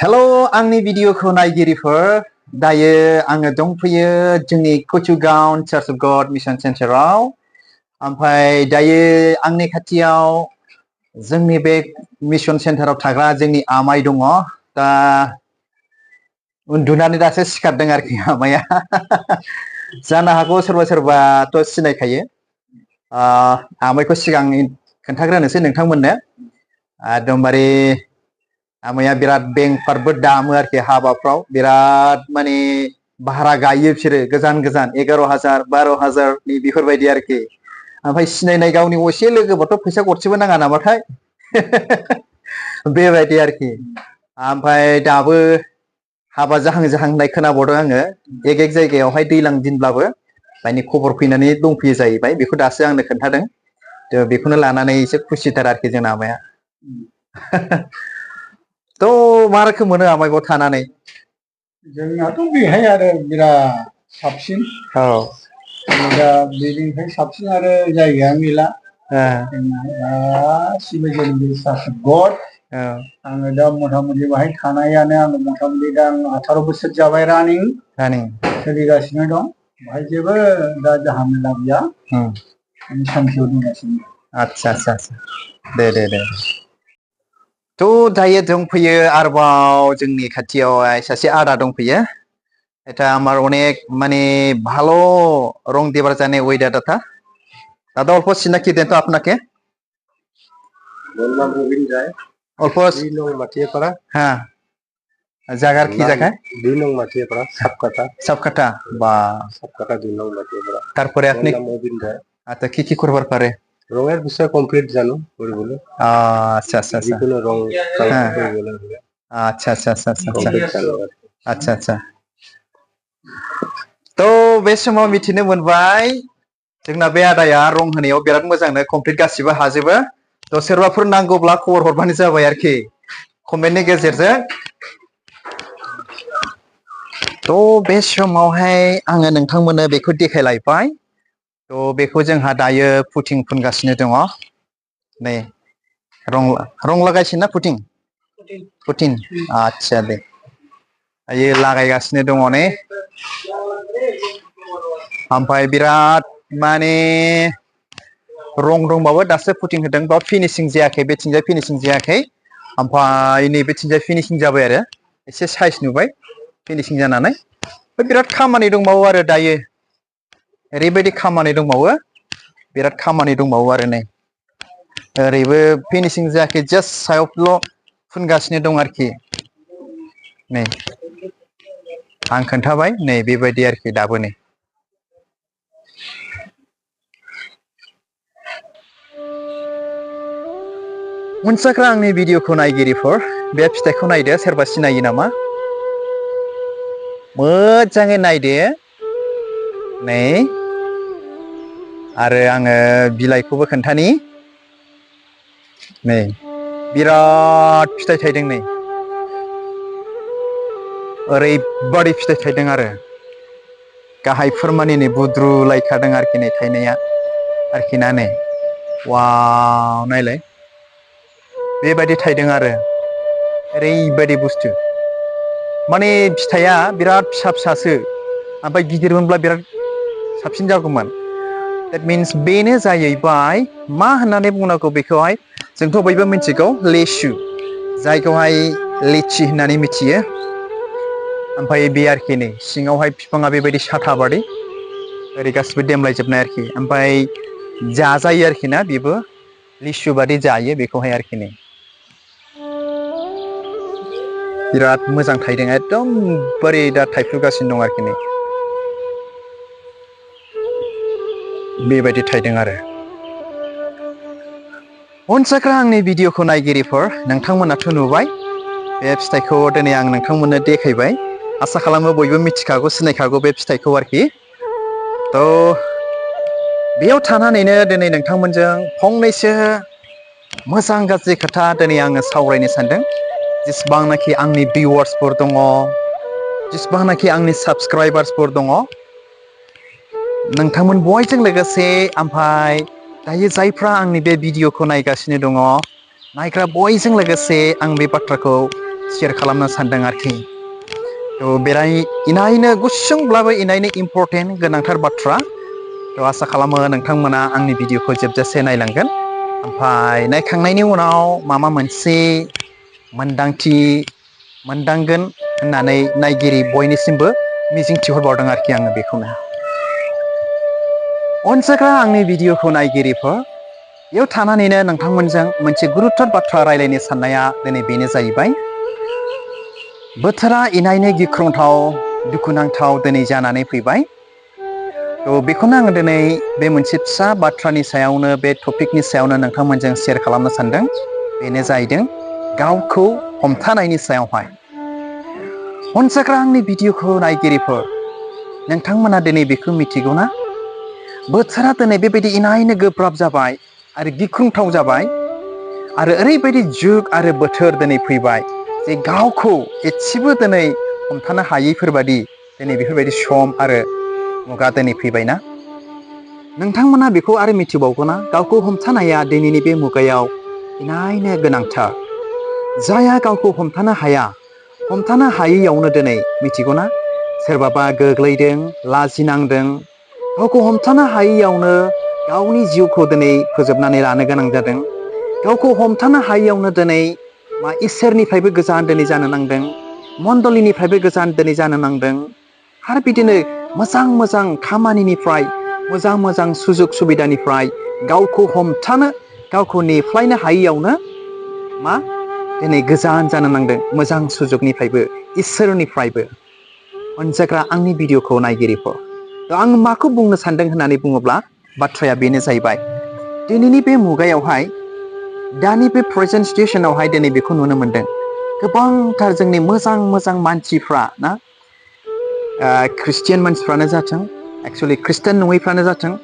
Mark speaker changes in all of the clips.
Speaker 1: Hello, आंनि भिडिअखौ नायगिरिफोर दायो आङो दंफैयो जोंनि कुचुगाव चार्च अफ गड मिशन सेन्टाराव ओमफ्राय दायो आंनि खाथियाव जोंनि बे मिशन सेन्टाराव थाग्रा जोंनि आमाइ दङ दा उन्दुनानै दासो सिखारदों आरोखि आमाइया जानो हागौ सोरबा सोरबाथ' सिनायखायो आमाइखौ सिगां खोन्थाग्रोनोसै नोंथांमोननो एकदमबारे आमाइया बिराद बेंफारबो दामो आरोखि हाबाफ्राव बिराद माने भारा गायो बिसोरो गोजान गोजान 11,000 12,000 बेफोरबायदि आरोखि ओमफ्राय सिनायनाय गावनि असे लोगोबाथ' फैसा गरसेबो नाङा नामाथाय बेबायदि आरोखि ओमफ्राय दाबो हाबा जाहां जाहां होननाय खोनाबावदों आङो एक जायगायावहाय दैलां दिनब्लाबो माने खबर फैनानै दंफैयो जाहैबाय बेखौ दासो आंनो खोन्थादों थ' बेखौनो लानानै एसे खुसिथार आरोखि जोंना आमाइया थ' मा रोखोम मोनो आमाइखौ थानानै
Speaker 2: जोंनाथ' बेहाय आरो बिराद साबसिन दा बेनिफ्राय साबसिन आरो जायगाया गैला गासिबो जोंनि चार्च अफ गड आङो दा मथा मथि बाहाय थानायानो आङो मथा मथि दा 18 बोसोर जाबाय रानिं सोलिगासिनो दं बाहाय जेबो दा जाहामेला गैया सान्थियाव दंगासिनो
Speaker 1: आच्छा दे थ' दायो दंफैयो आरोबाव जोंनी खाथियावहाय सासे आदा दंफैयो এটা আমার অনেক মানে ভালো রং দেবার জানে ওই দাদাটা দাদা অল্প চিনাকি দেন তো আপনাকে
Speaker 2: বললাম রবীন রায়
Speaker 1: অল্প
Speaker 2: 2 নং মাটিয়াপাড়া
Speaker 1: হ্যাঁ জায়গার কি জায়গায়
Speaker 2: 2 নং মাটিয়াপাড়া
Speaker 1: সাপকাটা বা
Speaker 2: 2 নং মাটিয়াপাড়া
Speaker 1: তারপরে আপনি
Speaker 2: রবীন রায়
Speaker 1: আচ্ছা কি করবার পারে
Speaker 2: রঙের বিষয় কমপ্লিট জানো পরিবলে
Speaker 1: আচ্ছা
Speaker 2: যেকোনো রং
Speaker 1: হ্যাঁ
Speaker 2: পরিবলে
Speaker 1: আচ্ছা তো बे समाव मिथिनो मोनबाय जोंना बे आदाया रं होनायाव बिराद मोजांनो कमप्लिट गासिबो हाजोबो तो सोरबाफोर नांगौब्ला खबर हरबानो जाबाय आरोखि कमेन्टनि गेजेरजों तो बे समावहाय आङो नोंथांमोननो बेखौ देखायलायबाय तो बेखौ जोंहा दायो पुटिं फुनगासिनो दङ नै रं लागायसिनो ना पुटिं आच्छा दे आयो लागायगासिनो दङ ने ओमफ्राय बिराद माने रं दंबावो दासो पुटिं होदों बाव फिनिशिं जायाखै बेथिंजाय फिनिशिं जायाखै ओमफ्राय नैबेथिंजाय फिनिशिं जाबाय आरो एसे साइज नुबाय फिनिशिं जानानै बिराद खामानि दंबावो आरो दायो ओरैबायदि खामानि दंबावो बिराद खामानि दंबावो आरो नै ओरैबो फिनिशिं जायाखै जास्ट सायावल' फुनगासिनो दं आरोखि नै आं खोन्थाबाय नै बेबायदि आरोखि दाबो नै मोनसाग्रा आंनि भिडिअखौ नायगिरिफोर बे फिथाइखौ नायदो सोरबा सिनायो नामा मोजाङै नायदो नै आरो आङो बिलाइखौबो खोन्थानि नै बिराद फिथाइ थायदों नै ओरैबादि फिथाइ थायदों आरो गाहायफोर माने नै बुद्रुलायखादों आरोखि नै थायनाया आरोखि ना नै वाव नायलाय बेबायदि थायदों आरो ओरैबायदि बुस्थु माने फिथाइया बिराद फिसा फिसासो ओमफ्राय गिदिरमोनब्ला बिराद साबसिन जागौमोन दैट मिन्स बेनो जाहैबाय मा होननानै बुंनांगौ बेखौहाय जोंथ' बयबो मिथिगौ लेसु जायखौहाय लिचि होननानै मिथियो ओमफ्राय बे आरोखि नै सिङावहाय बिफाङा बेबायदि साथा बादि ओरै गासिबो देमलायजोबनाय आरोखि ओमफ्राय जाजायो आरोखि ना बेबो लिसु बादि जायो बेखौहाय आरोखि नै बिराद मोजां थायदों एकदम बोरै दा थायफ्रुगासिनो दं आरोखि नै बेबायदि थायदों आरो अनसाग्रा आंनि भिडिअखौ नायगिरिफोर नोंथांमोनाथ' नुबाय बे फिथाइखौ दिनै आं नोंथांमोननो देखायबाय आसा खालामो बयबो मिथिखागौ सिनायखागौ बे फिथाइखौ आरोखि थ' बेयाव थानानैनो दिनै नोंथांमोनजों फंनैसो मोजां गाज्रि खोथा दिनै आङो सावरायनो सानदों जेसेबांनाखि आंनि भिउवार्सफोर दङ जेसेबांनाखि आंनि साबस्क्राइबार्सफोर दङ नोंथांमोन बयजों लोगोसे ओमफ्राय दायो जायफ्रा आंनि बे भिडिअखौ नायगासिनो दङ नायग्रा बयजों लोगोसे आं बे बाथ्राखौ शेयार खालामनो सानदों आरोखि थ' बेराय इनायनो गुसुंब्लाबो इनायनो इम्परटेन्ट गोनांथार बाथ्रा थ' आसा खालामो नोंथांमोना आंनि भिडिअखौ जोबजासे नायलांगोन ओमफ्राय नायखांनायनि उनाव माबा मोनसे मोनदांगोन होननानै नायगिरि बयनिसिमबो मिजिंथिहरबावदों आरोखि आङो बेखौनो अनसायग्रा आंनि भिडिअखौ नायगिरिफोर बेयाव थानानैनो नोंथांमोनजों मोनसे गुरुत्तर बाथ्रा रायलायनो साननाया दिनै बेनो जाहैबाय बोथोरा इनायनो गिख्रंथाव दुखुनांथाव दिनै जानानै फैबाय थ' बेखौनो आङो दिनै बे मोनसे फिसा बाथ्रानि सायावनो बे टपिकनि सायावनो नोंथांमोनजों शेयार खालामनो सानदों बेनो जाहैदों गावखौ हमथानायनि सायावहाय अनसायग्रा आंनि भिडिअखौ नायगिरिफोर नोंथांमोना दिनै बेखौ मिथिगौ ना बोथोरा दिनै बेबायदि इनायनो गोब्राब जाबाय आरो गिख्रंथाव जाबाय आरो ओरैबायदि जुग आरो बोथोर दिनै फैबाय जे गावखौ एसेबो दिनै हमथानो हायैफोरबादि दिनै बेफोरबायदि सम आरो मुगा दिनै फैबायना नोंथांमोना बेखौ आरो मिथिबावगौ ना गावखौ हमथानाया दिनैनि बे मुगायाव इनायनो गोनांथार जायहा गावखौ हमथानो हायैयावनो दिनै मिथिगौ ना सोरबाबा गोग्लैदों लाजिनांदों गावखौ हमथानो हायैयावनो गावनि जिउखौ दिनै फोजोबनानै लानो गोनां जादों गावखौ हमथानो हायैयावनो दिनै इसोरनिफ्रायबो गोजान दिनै जानो नांदों मण्डलिनिफ्रायबो गोजान दिनै जानो नांदों आरो बिदिनो मोजां खामानिनिफ्राय मोजां सुजुग सुबिदानिफ्राय गावखौ हमथानो गावखौ नेफ्लायनो हायैयावनो दिनै गोजान जानो नांदों मोजां सुजुगनिफ्रायबो इसोरनिफ्रायबो अनसायग्रा आंनि भिडिअखौ नायगिरिफोर आं माखौ बुंनो सानदों होननानै बुङोब्ला बाथ्राया बेनो जाहैबाय दिनैनि बे मुगायावहाय दानि बे प्रेजेन्ट सिचुवेसनावहाय दिनै बेखौ नुनो मोनदों गोबांथार जोंनि मोजां मानसिफ्रा ना ख्रिस्टियान मानसिफ्रानो जाथों एक्सुवेलि ख्रिस्टान नङैफ्रानो जाथों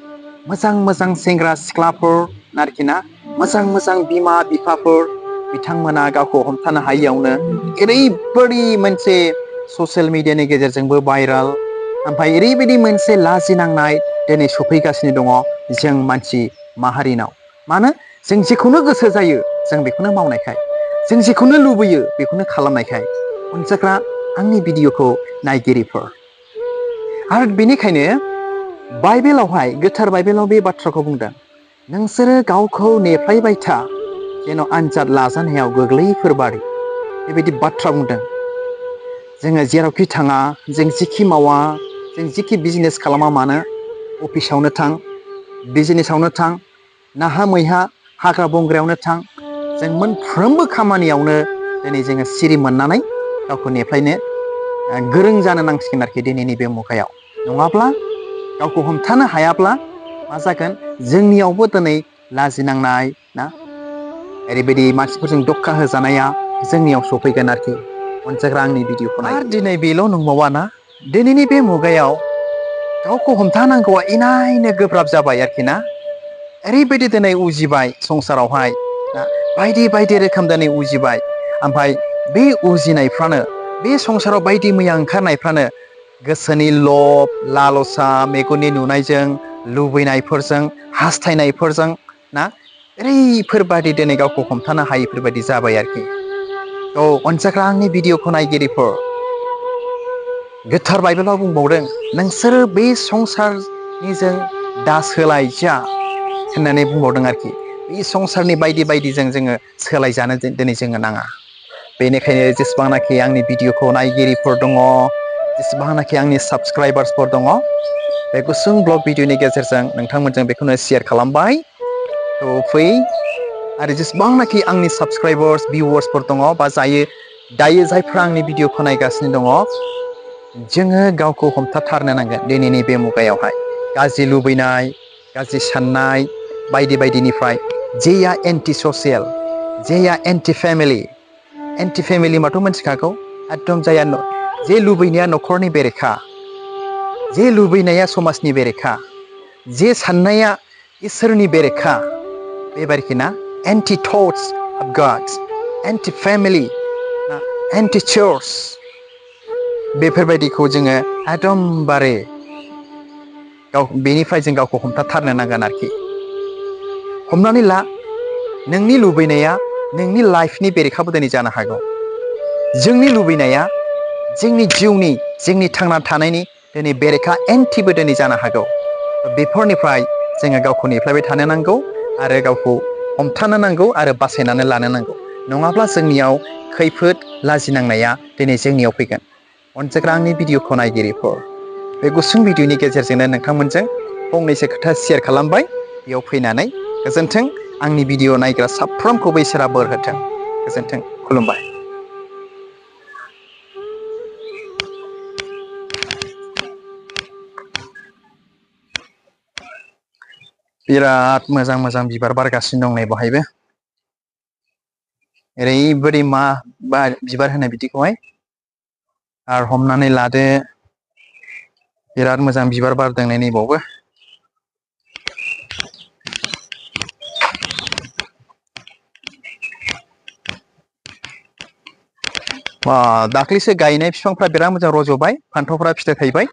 Speaker 1: मोजां सेंग्रा सिख्लाफोर आरोखि ना मोजां बिमा बिफाफोर बिथांमोना गावखौ हमथानो हायैयावनो ओरैबायदि मोनसे ससियेल मिडियानि गेजेरजोंबो भाइराल ओमफ्राय ओरैबायदि मोनसे लाजिनांनाय दिनै सफैगासिनो दङ जों मानसि माहारिनाव मानो जों जेखौनो गोसो जायो जों बेखौनो मावनायखाय जों जेखौनो लुबैयो बेखौनो खालामनायखाय अनसायग्रा आंनि भिडिअखौ नायगिरिफोर आरो बेनिखायनो बाइबेलावहाय गोथार बाइबेलाव बे बाथ्राखौ बुंदों नोंसोरो गावखौ नेफ्लायबाय था जेन' आनजाद लाजानायाव गोग्लैयैफोरबादि बेबायदि बाथ्रा बुंदों जोङो जेरावखि थाङा जों जिखि मावा जों जिखि बिजनेस खालामा मानो अफिसावनो थां बिजनेसावनो थां नाहा मैहा हाग्रा बंग्रायावनो थां जों मोनफ्रोमबो खामानियावनो दिनै जोङो सिरि मोननानै गावखौ नेफ्लायनो गोरों जानो नांसिगोन आरोखि दिनैनि बे मुगायाव नङाब्ला गावखौ हमथानो हायाब्ला मा जागोन जोंनियावबो दिनै लाजिनांनाय ना ओरैबायदि मानसिफोरजों दखा होजानाया जोंनियाव सफैगोन आरोखि अनसायग्रा आंनि भिडिअखौ नाय आरो दिनै बेल' नंबावा ना दिनैनि बे मुगायाव गावखौ हमथानांगौआ इनायनो गोब्राब जाबाय आरोखि ना ओरैबायदि दिनै उजिबाय संसारावहाय ना बायदि रोखोम दिनै उजिबाय ओमफ्राय बे उजिनायफ्रानो बे संसाराव बायदि मैया ओंखारनायफ्रानो गोसोनि लब लालसा मेगननि नुनायजों लुबैनायफोरजों हास्थायनायफोरजों ना ओरैफोरबादि दिनै गावखौ हमथानो हायैफोरबायदि जाबाय आरोखि अनसायग्रा आंनि भिडिअखौ नायगिरिफोर गोथार बाइबेलाव बुंबावदों नोंसोरो बे संसारनिजों दा सोलायजा होननानै बुंबावदों आरोखि बे संसारनि बायदिजों जोङो सोलायजानो दिनै जोङो नाङा बेनिखायनो जेसेबांनाखि आंनि भिडिअखौ नायगिरिफोर दङ जेसेबांनाखि आंनि साबस्क्राइबार्सफोर दङ बे गुसुं ब्लग भिडिअनि गेजेरजों नोंथांमोनजों बेखौनो शेयार खालामबाय फै आरो जेसेबांनाखि आंनि साबस्क्राइबार्स भिउवार्सफोर दङ बा दायो जायफ्रा आंनि भिडिअखौ नायगासिनो दङ जोङो गावखौ हमथाथारनो नांगोन दिनैनि बे मुगायावहाय गाज्रि लुबैनाय गाज्रि साननाय बायदिनिफ्राय जेया एन्टि ससियेल जेया एन्टि फेमिलि माथ' मोनथिखागौ एकदम जाया जे लुबैनाया न'खरनि बेरेखा जे लुबैनाया समाजनि बेरेखा जे साननाया इसोरनि बेरेखा बेबायदि ना anti thoughts of gods anti family anti church बेफोरबायदिखौ जोङो एकदमबारे बेनिफ्राय जों गावखौ हमथाथारनो नांगोन आरोखि हमनानै ला नोंनि लुबैनाया नोंनि लाइफनि बेरेखाबो दिनै जानो हागौ जोंनि लुबैनाया जोंनि जिउनि जोंनि थांना थानायनि दिनै बेरेखा एन्टिबो दिनै जानो हागौ। बेफोरनिफ्राय जोङो गावखौ नेफ्लायबाय थानो नांगौ आरो गावखौ हमथानो नांगौ आरो बासायनानै लानो नांगौ। नङाब्ला जोंनियाव खैफोद लाजिनांनाया दिनै जोंनियाव फैगोन। अनसायग्रा आंनि भिडिअखौ नायगिरिफोर, बे गुसुं भिडिअनि गेजेरजोंनो नोंथांमोनजों फंनैसो खोथा शेयार खालामबाय। बेयाव फैनानै गोजोन्थों। आंनि भिडिअ नायग्रा साफ्रोमखौबो इसोरा बोर होथों। गोजोन्थों, खुलुमबाय। बिराद मोजां मोजां बिबार बारगासिनो दं नै बहायबो। ओरैबायदि मा बिबार होनो बिदिखौहाय, आरो हमनानै लादो बिराद मोजां बिबार बारदों नै नैबावबो। दाख्लैसो गायनाय बिफांफ्रा बिराद मोजां रज'बाय, फान्थावफ्रा फिथाइ थायबाय।